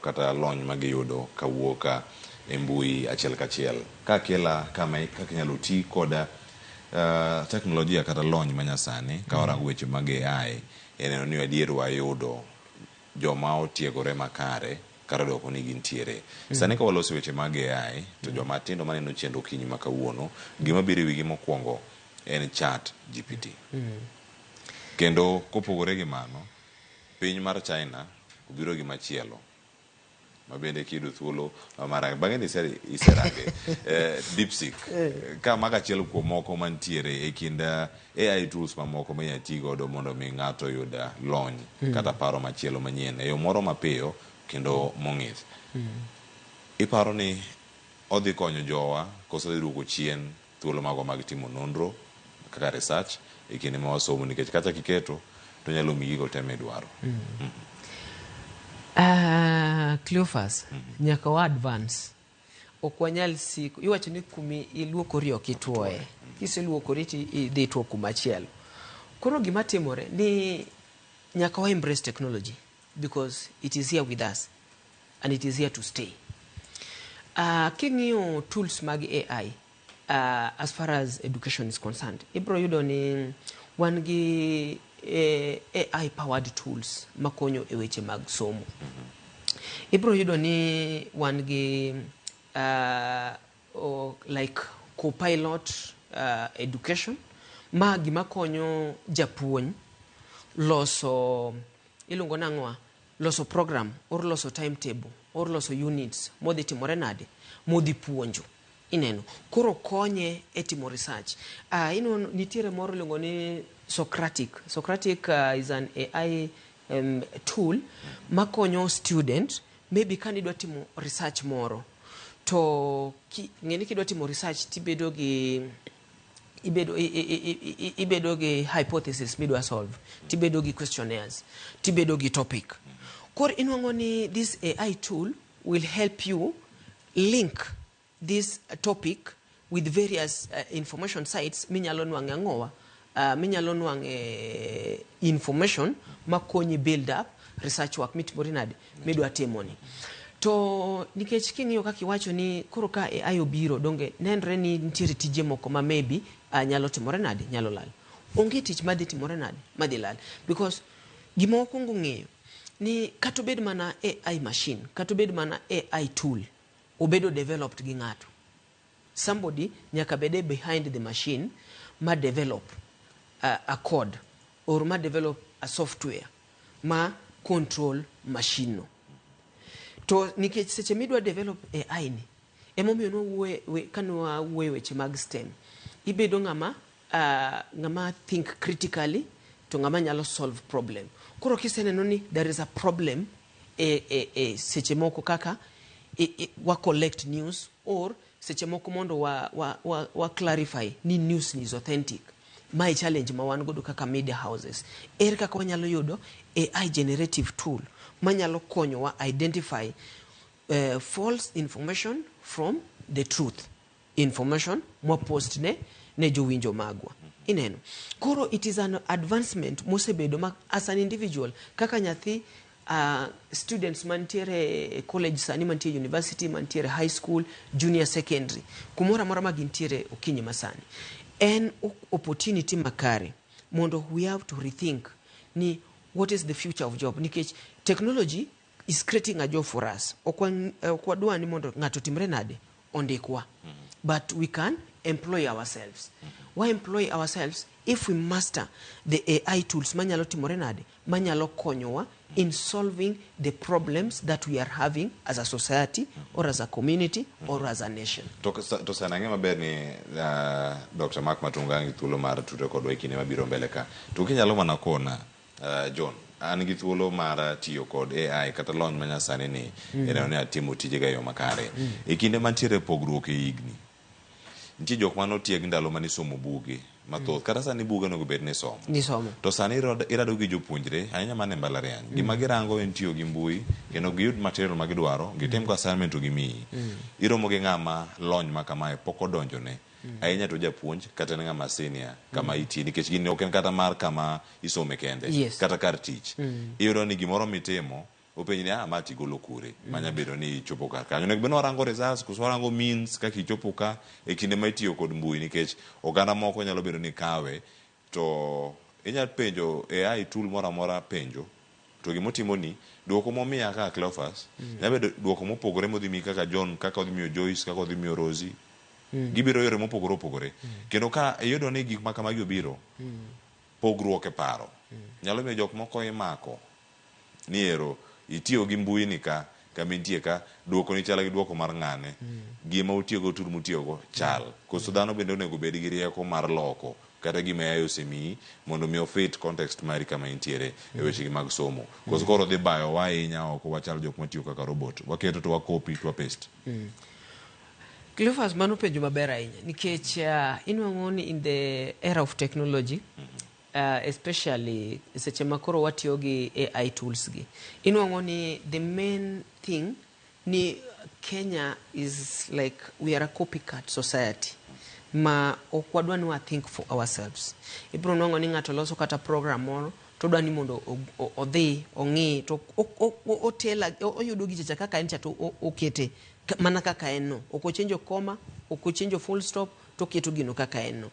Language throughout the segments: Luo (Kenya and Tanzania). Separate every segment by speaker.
Speaker 1: kata lony ma giyudo kawuok e mbui achiel kachiel. Ka kela kama kaka inyalo ti kod teknolojia kata lony manyasani ka warango weche mag AI e neno ni adier wayudo joma otiegore makare kata dwoko ni gintiere. Sani ka waloso weche mag AI to joma tindo maneno chenro okinyi ma kawuono, gima biro e wigi mokwongo en Chat GPT. Kendo kopogore gi mano, piny mar China obiro gi machielo ma bende kiyudo thuolo mar bang'e ni iserange, DeepSeek, ka mago achiel kuom moko mantiere e kind AI tools mamoko minya ti godo mondo mi ng'ato oyud lony kata paro machielo manyien e yo moro mapiyo kendo mong'ith. Iparo ni odhi konyo jowa koso odhi duoko chien thuolo magwa mag timo nonro kaka research e kinde ma wasomo, nikech kata kiketo to onyalo miyi gigo te midwaro?
Speaker 2: Cleophas, nyaka wa advance. Ok wanyal siko. Iwacho ni kumi iluokori ok ituoye. Kiseluokori to idhi ituo kumachielo. Koro gima timore ni nyaka wa embrace technology because it is here with us and it is here to stay. King'iyo tools mag AI as far as education is concerned, ibro yudo ni wan gi AI powered tools makonyo e weche mag somo. Ibro yudo ni wan gi like Copilot Education, ma gima konyo japuonj loso, iluongo nang'owa, loso program or loso timetable or loso units modhi timore nade, modhi puonjo. Ineno koro konye e timo research. Ineno nitiere moro iluongo ni Socratic. Socratic is an AI tool makonyo student maybe ka nidwa timo research moro to ng'e ni kidwa timo research tibedo gi ibedo gi hypothesis midwa solve, tibedo gi questionnaires, tibedo gi topic. Koro inwang'o ni this AI tool will help you link this topic with various information sites minyalo nwang'e ang'owa, minyalo nwang'e information makonyi build up research work mitimori nade, midwa timoni. To nikech king'iyo kaka iwacho ni koro ka AI obiro, donge nenre ni nitiere tije moko ma maybe nyalo timore nade, nyalo lal. Onge tich madhi timore nade, madhi lal, because gima wakwongo ng'eyo ni kata obed mana AI machine, kata obed mana AI tool, obedo developed gi ng'ato. Somebody nyaka bede behind the machine ma develop a code or ma develop a software ma control machine no. To nikech seche midwa develop AI ni, emomiyo nwawuoye ka nwawuoye weche mag STEM, ibedo ng'ama think critically to ng'ama nyalo solve problem. Koro kiseneno ni there is a problem e seche moko kaka wa collect news or seche moko mondo wa clarify ni news ni is authentic, mae challenge ma wan godo kaka media houses. Ere kaka wanyalo yudo AI generative tool manyalo konyowa identify false information from the truth information mwapost ne jowinjo magwa? Ineno koro it is an advancement mosebedo ma as an individual, kaka nyathi, students mantiere e college sani, mantie university, mantiere high school, junior secondary, kumoro amora ma gintiere okinyi masani, en opportunity makare mondo we have to rethink ni what is the future of job, nikech technology is creating a job for us. Ok wadwa ni mondo ng'ato otimre nade, ondikwa, but we can employ ourselves. Why employ ourselves? If we master the AI tools manyalo timore nade, manyalo konyowa in solving the problems that we are having as a society or as a community or as a nation.
Speaker 1: To sana ang'e maber ni Dr. Mark Matunga nigi thuolo mar tudre kodwa e kinde mabiro mbele ka. To kinyalo mana kona, John, an gi thuolo mar tiyo kod AI kata lony manyasani ni e neno ni atimo tijega e yo makare. E kinde mantiere pogruok e higni, nitie jok manotieg ndalo mane isomo buge mathoth. Kata sani buge onego bed ni isomo.
Speaker 2: Nisomo.
Speaker 1: To sani irado gi jopuonjre, ahinya mana e mbalariany. Gima girango en tiyo gi mbui, kendo giyud material ma gidwaro, gitim go assignment to gimiyi. Iromo gi ng'ama lony ma kamae pok odonjone. Ahinya to japuonj kata en ng'ama senior kama itie, nikech gini ok en kata mar kama isome kende, kata kar tich. Iyudo ni gimoro mitimo Openji ni ah ma tigolo kure manya bedo ni ichopo kar kanyo. Onego bed ni warango results koso warango means kaka ichopo ka e kinde ma itiyo kod mbui nikech oganda moko nyalo bedo ni kawe to inyalo penjo AI tool moro amora penjo to gimotimoni duoko momiya kaka Cleophas nyalo bedo duoko mopogore modhi miyi kaka John kaka odhi miyo Joyce kaka odhi miyo Rosie gibiro yore mopogore opogore kendo ka iyudo ni gik ma kamagi obiro pogruok e paro nyalo miyo jok moko imako ni ero itiyo gi mbui ni ka kama intie ka duoko ni chal gi duoko mar ng'ane gima utiyogo tool mutiyogo chal koso dhano bende onego bed gi rieko mar loko kata gima AI osemiyi mondo mi ofit context mari kama intiere e wechegi mag somo koso koro dhi bayowa ahinya oko wachal jok matiyo kaka robot waketo to wakopi to wapaste
Speaker 2: Cleophas, mano penjo maber ahinya nikech inwang'o ni in the era of technology especially seche ma koro watiyo gi AI tools gi inwang'o ni the main thing ni Kenya is like we are a copycat society ma ok wadwa ni wa think for ourselves. Ibiro nwang'o ni ng'ato loso kata program moro to odwa ni mondo odhi ong'i to otela oyudo gicha cha kaka en cha to okete mana kaka en no ok ochenjo comma ok ochenjo full stop to oketo gino kaka en no.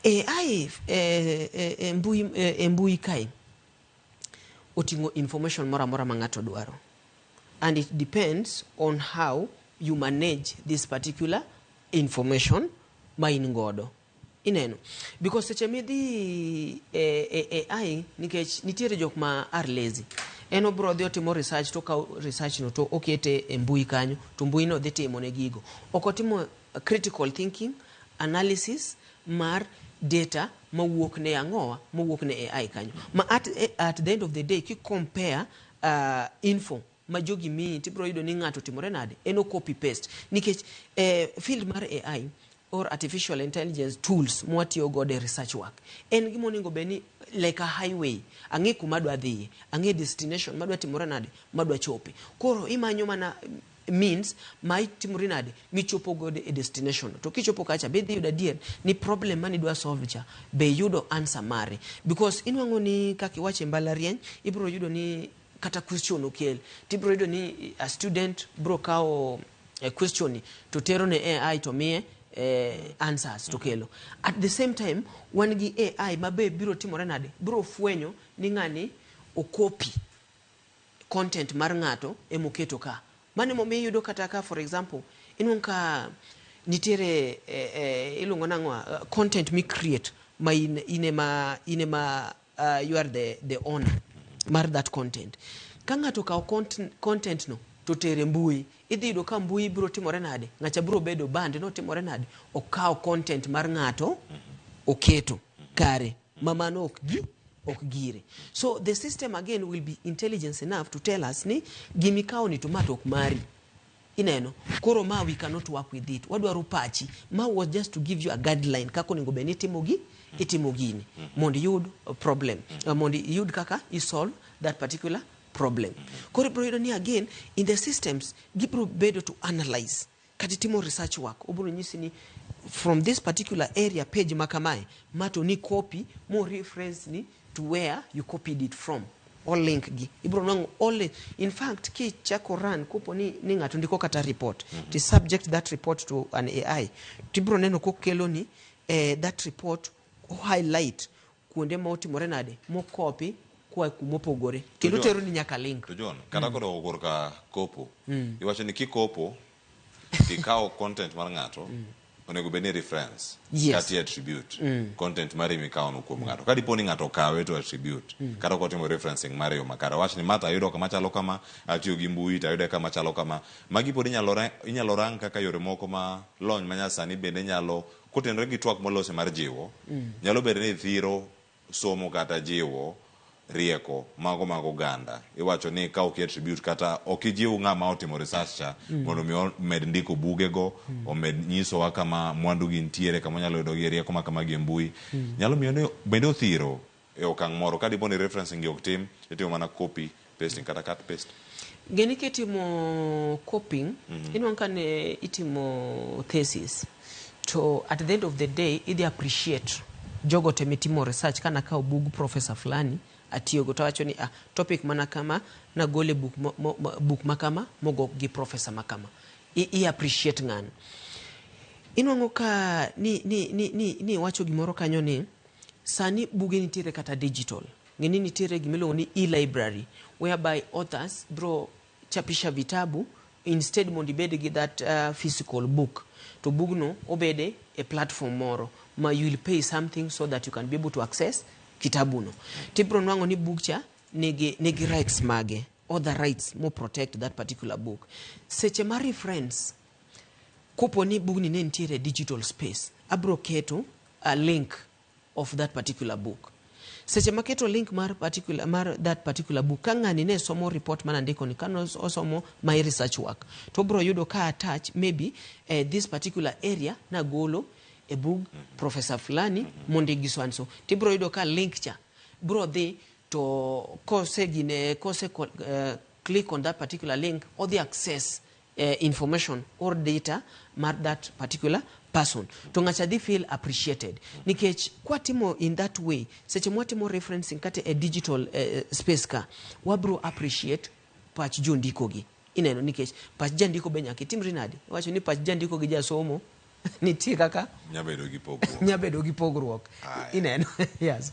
Speaker 2: AI e mbui kae oting'o information moro amora ma ng'ato dwaro and it depends on how you manage this particular information ma in godo ineno because seche midhi e AI nikech nitiere jok ma are lazy en obro dhi otimo research to okawo research no to okete e mbui kanyo to mbui no dhi timo ne gigo ok otimo critical thinking analysis mar data mawuok ne ang'owa mawuok ne AI kanyo ma at the end of the day ki compare info ma jogi miyi tibiro yudo ni ng'ato otimore nade en o copy paste nikech field mar AI or artificial intelligence tools mwatiyo godo e research work en gima onego bed ni like a highway ang'e kuma adwa dhiye ang'e destination madwa timore nade madwa chope koro imanyo mana means ma itimori nade michopo godo e destination to kichopo kacha be idhi yudo adier ni problem mane idwa solve cha be iyudo answer mare because inwang'o ni kaka iwacho e mbalariany ibiro yudo ni kata question okel tibiro yudo ni a student biro kawo question ni to tero ne AI to miye answers to kelo at the same time wan gi AI ma be biro timore nade biro fwenyo ni ng'ani okopi content mar ng'ato emoketo ka mano emomiyo iyudo kata ka for example inwang'o ka nitiere iluongo nang'o content mi create ma in in ema you are the owner mar that content ka ng'ato okawo content no to tere mbui idhi yudo ka mbui biro timore nade ng'acha biro bedo banned notimore nade okawo content mar ng'ato oketo kare ma mano ok gi ok gire so the system again will be intelligence enough to tell us ni gimikawo ni to ma to ok mari ineno koro ma we cannot work with it wadwaro pachi ma was just to give you a guideline kaka onego bed ni itimo gi itimo gini mondo iyud problem mondo iyud kaka i solve that particular problem koro ibiro yudo ni again in the systems gibiro bedo to analyze kata itimo research work obiro nyisi ni from this particular area page ma kamae ma to ni copy mo reference ni to where you copied it from all link gi ibiro nwang'o all in fact kichako run kopo ni ng'ato ndiko kata report to subject that report to an AI tibiro neno kokelo ni that report o highlight kuonde ma otimore nade mokopi koa kumopogore kendo tero ni nyaka link
Speaker 1: To John, kata kodok korka kopo, iwacho ni kikopo, tikawo content mar ng'ato, onego bed ni reference kata i attribute content mari mikawo no kuom ng'ato. Ka dipo ni ng'ato okawe to attribute, kata ok otimo referencing mare e yo makare. Wach ni ma to ayudo kama chalo kama, atiyo gi mbui to ayude kama chalo kama. Magi pod inyalo rang kaka yore moko ma lony manyasani bende nyalo kotenore gi twak molosi mar jiwo, nyalo bedo ni thiro somo kata jiwo rieko mago mag oganda. Iwacho ni ka ok attribute kata ok ijiw ng'ama otimo research cha mondo mi omed ndiko bugego, omed nyisowa kama mwandu gi nitiere, kama wanyalo yudo gi rieko ma kamagi e mbui. Nyalo miyo ni bende othiro e okang' moro ka dipo ni referencing gi ok tim, itimo mana copy pasting kata cut paste.
Speaker 2: Gini kitimo copying inwang'o ka ne itimo thesis to at the end of the day idhi appreciate jogo te mitimo research kana kawo bug professor fulani atiyogo to awacho ni ah, topic mana kama nagole buk, mo, mo, buk makama mogo gi professor makama. I, I appreciate ng'ano. Inwang'o ka ni, ni, ni, ni, ni wacho gimoro kanyo ni sani buge nitiere kata digital. Ng'e ni nitiere gimiluongo ni e-library whereby authors bro chapisha vitabu instead mondo ibed gi that physical book to bugno obede e platform moro ma you will pay something so that you can be able to access kitabuno. Tibro nwang'o ni buk cha nigi, nigi rights mage, other rights mo protect that particular book. Seche ma reference kopo ni bugni ne nitiere e digital space, abro keto a link of that particular book. Seche maketo link mar particular, mar that particular book, ka ng'ani ne somo report mana ndiko ni, kane osomo my research work, to obro yudo ka attach maybe this particular area nagolo e bug professor fulani mondo gi so and so. Tibro yudo ka link cha bro dhi to kose gine kose click on that particular link odhi access information or data mar that particular person to ng'acha dhi feel appreciated nikech kwatimo in that way seche mwatimo referencing kata e digital space ka wabro appreciate pach jondiko gi ineno nikech pach jandiko be nyaka itimri nade iwacho ni pach jandiko gi jasomo nitie kaka
Speaker 1: Nyabedo gi pogruok.
Speaker 2: Nyabedo gi pogruok.
Speaker 1: Aya.
Speaker 2: Ineno yes.